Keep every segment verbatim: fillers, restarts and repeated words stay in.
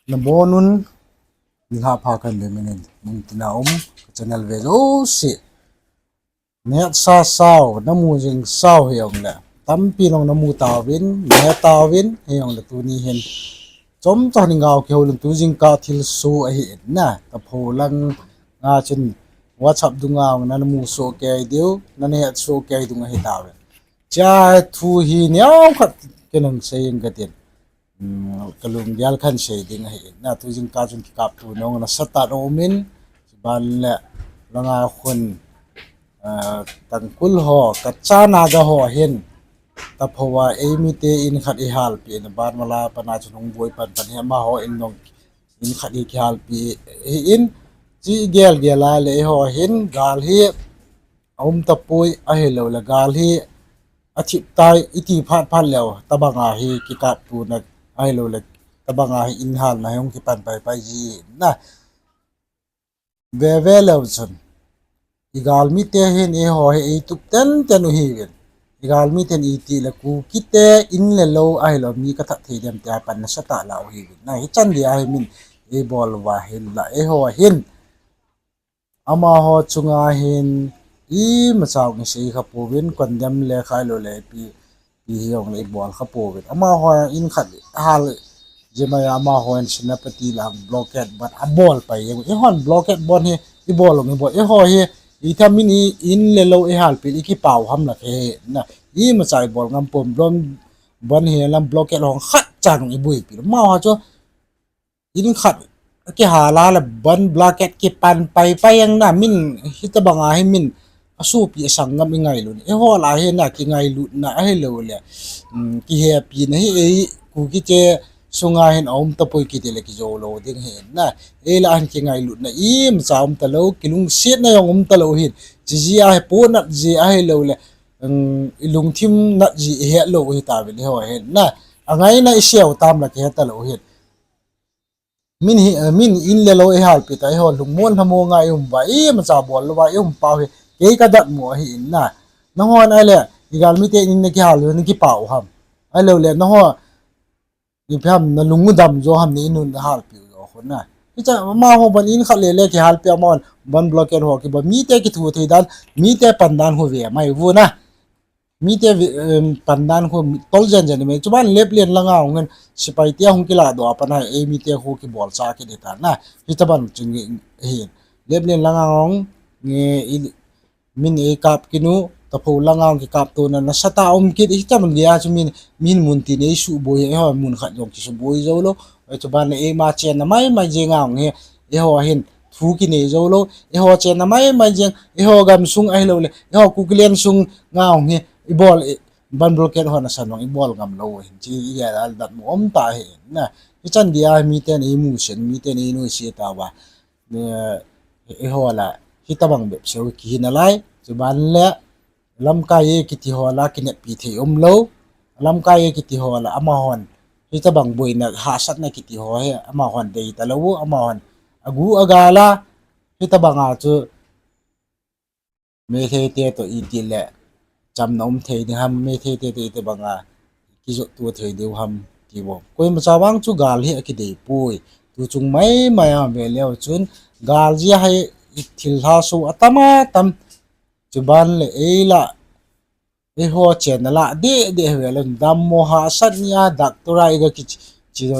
Nabonun, nilhah pha kan be minin, mun tina um, ka channel ve jouse. Nehetsah sao, namu jing sao hijongle, tampi nong namu tauvin, neh tauvin, hijongle tuni hin. Chomcha ni ngao kihou lun tu jingkah thilsoh ahi in na, tapho lang a chun WhatsApp dunga na namu soh kei diu, na nehet soh kei ding ahi tauvin. Chea thu hi neokhat kinung sei ing katin. Kalunggel khan sei ding ahi. Na tu jingkah chun kikapto nong nasatah umin, chuban le langa khun, Tangkhul ho, Kacha Naga ho hin, tapho a eimite in khat ihalpeh in, Banmala pana chun hung boi pan pan hi amaho in nong in khat ikihalpeh hi in, chi gel gel a le eiho hin gal hi aum tapoi ahiloule gal hi athip tai iti phat phat leu, tobanga hi kikaptona ahiloule, tobanga hi in halna hi hung kipan paipai ji na. Veve leu chun, igalmite hin eiho hi eitup tenten u hiuvin. Igalmiten itile Kukite in le lou ahilou mi kathat thei dem tia pan nasatah lah u hiuvin. Na hichan dia hi min eibol uva hinla eiho hin amaho chunga hin imacha jong isei kha pouvin, condemn le kha iloule ipi, ipi hijongle ibol kha pouvin. Amaho in khat hal jimai a amaho hin Senapati lang blockade ban abol pai jeng. Eihon blockade ban hi ibol jong ibol. Eiho hi ithamin in le lou eihalpeh ikipau ham la khe na. Imacha ibol ngam pon, ban hi lam blockade hong khatcha jong iboipi. Amaho chu in khat kihal a le ban blockade kipan paipai jeng na min hitobanga hi min asopi asanggam ingailut. Eiho lah hi na kingailutna ahiloule kihepina hi ei Kukite sunga hin aum tapoi kitile kijoulou ding hi na. Ei lah hin kingailutna imacha um talou, kilungsetna jong um talou hin. Chijeh a hi ponat ji ahiloule ilungthim nat ji ihetlou hitauvin eiho hin na. Angaina iseu tam la kihe talou hin. Min in le lou eihalpeh ta, eiho lungmon lhamon nga ium uva, imacha bol louva ium pau hi kei kadatmo ahi in na. Nanghon ahile igalmite in nakihal u nakipau ham? Ahiloule nangho ipi ham, nalung u damjo ham, na in u nahalpeh u jo khu na. Hicha amaho ban in khat lele kihalpeh, amahon ban blockade ho kibol, mite kitho thei dan, mite pan dan khu ve mai uvo na. Mite pan dan khu tol jen jen mai. Chuban Leplen langa hung hin sepaite hung kilahdoh a pat a eimite khu kibolcha kit hita na. Hitobang chun hin Leplen langa hung min eikap kit u, tapho langa hung kikaptona nasatah um kit, hitobang dia chu min, min mun tin eisuboi, eiho mun khat jong kisuboi joulou. Chuban le eima chenna maimai jenga hung hi eiho hin thu kinei joulou. Eiho chenna maimai jeng, eiho gamsung ahiloule eiho Kukiland sunga hung hi ibol ban blockade ho nasan vang ibol ngam lou hin chi igel a datmo um ta hi na. Hichan dia miten eimusen, miten einoise tauva. Eiho lah hitobang bep seu kihi nalai. Chuban le lamkai e kiti ho lah kineppi thei umlou. Lamkai e kiti ho lah amahon hitobang boina hahsatna kiti ho hi amahon dei talou u, amahon agu agal a hitobanga chu Meiteite toh itile chamna um thei ding ham, Meiteite toh itobanga kijotto thei diu ham ti bou. Koimacha vang chu gal hi akideipoi. Tuchung maimai a veleu chun gal jeh a hi thil lhaso atam atam. Chuban le ei lah eiho chenna lah deh deh veleu dammo hahsat nia doctor a iga kiche,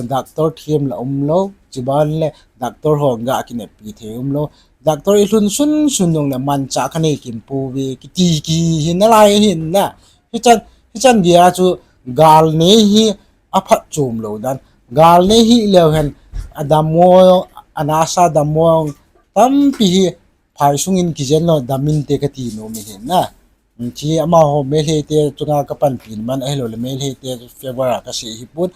doctor them lah umlou. Chuban le doctor ho ga kineppi thei umlou. Doctor ilhun sunsun jongle manchah kanei kim pouve kiti kihi nalai hin na. Hichan, hichan dia chu gal nei hi aphatchomlou dan. Gal nei hileu hen adammo, anasa dammo tampi hi phaisung in kijen lou damin te kati nom ahi na. Chi amaho Meiteite chunga kapanpina man ahiloule Meiteite favour a kasei hipon.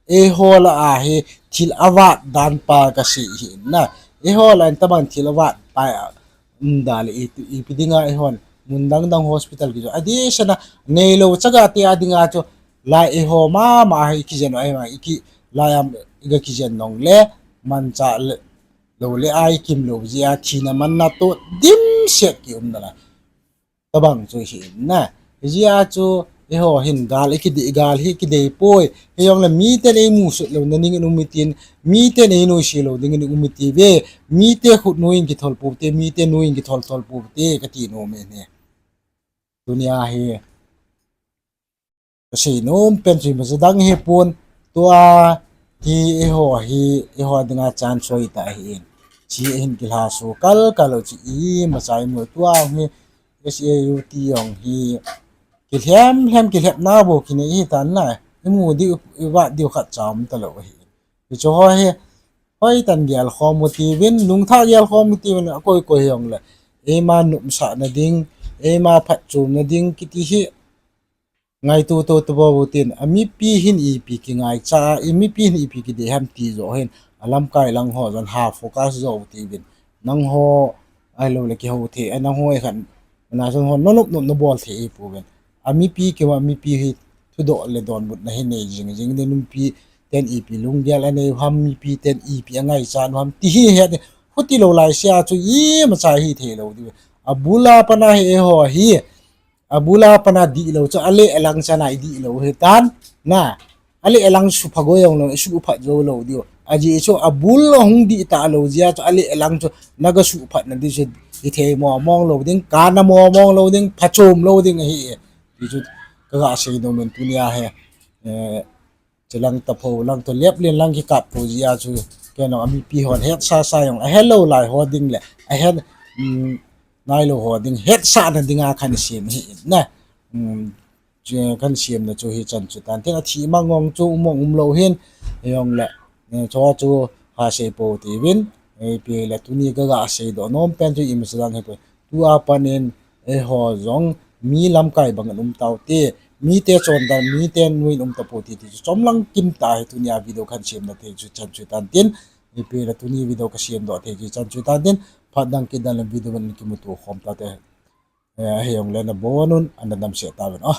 Eiho lah a hi thil avat dan pa kasei hi na. Eiho lah in tobang thil avat pa um da le ipi dinga eihon mun dang dang hospital kijo adisana neilou chaga te a dinga chu lai eiho mama hi kijen u ahi ma iki lai am iga kijen nongle manchah loule ai kimlou jeh a thina manna toh dimset kium nalai. Tobang chu hi na. Hijeh a chu Eiho hin gal ikidei, gal hi kidei poi. Hijongle miten eimusut louna dingin um itin, miten einuisat lou dingin um iti ve. Mite khut noiin kithol poute, mite noiin kithol thol poute kati nom e. Tunia hi kasei nom pen chu imacha dang hipon, tua hi eiho hi, eiho dinga chan soi tah ahin. Chi ahin kilhaso kalkal u chu imacha imu tua hi, S A U T jong hi kilhem lhem kilhepna bou kinei hitan na, imu diu, ivat diu khatcha um talou ahi. Hichu ho hi hoitah in gelkhom u tiuvin, lungthah gelkhom u tiuvin, akoi koi hijongle eima nopsahna ding, eima phatchomna ding kiti hi ngaito to tabou tin, amipi hin ipi kingaicha, imipi hin ipi kidei ham ti joh hin, alamkai lang ho jong ha focus jou tiuvin. Nangho ahiloule kihou thei, nangho ikhat, na jong ho nanop nop nabol thei ipouvin. Amipi kiu, amipi hi thudoh le donbutna hi nei jing jing ding, mipi ten ipi lunggel anei u ham, mipi ten ipi angaichan u ham ti hi het ding. Hutilou laisea chu imacha hithei lou diu. Abula pana hi eiho hi, abula pana dihlou chu aleh alang chana idihlou hitan, na, aleh alang suhpha goi jonglou, isuhphat joulou diu. Ajeh chu abul ahung dihtah lou jeh a chu aleh alang chu naga suhphatna diu chu hithei momong lou ding, kana momong lou ding, phachom lou ding ahi. Ti chu kaga sei nom in tunia hi, eh, chulang tapou lang toh lep len lang kikap pou jeh a chu, keiho amipi hon hetsasa jong ahelou lai ho ding le ahe, um, nailou ho ding hetsahna dinga kahin sem hi na. Um, chu kahin semna chu hichan chu tan tin, athi mangong chu um mong umlou hin, hijongle, eh, chu chu hasei pou tiuvin, eh, ipi le tuni kaga seidoh nom pen chu imacha dang hipoi. Tua panin eiho jong mi lamkai bangin um taute, mite chondan, mite noiin um tapou ti, ti chu chomlang kimtah hi tunia video kahin semna thei chu chan chu tan tin, ipi le tuni video kasemdoh thei chu chan chu tan tin, phat dang kit dan le video in kimuto khom taute, eh, hijongle nabonun ana damsel tauvin o.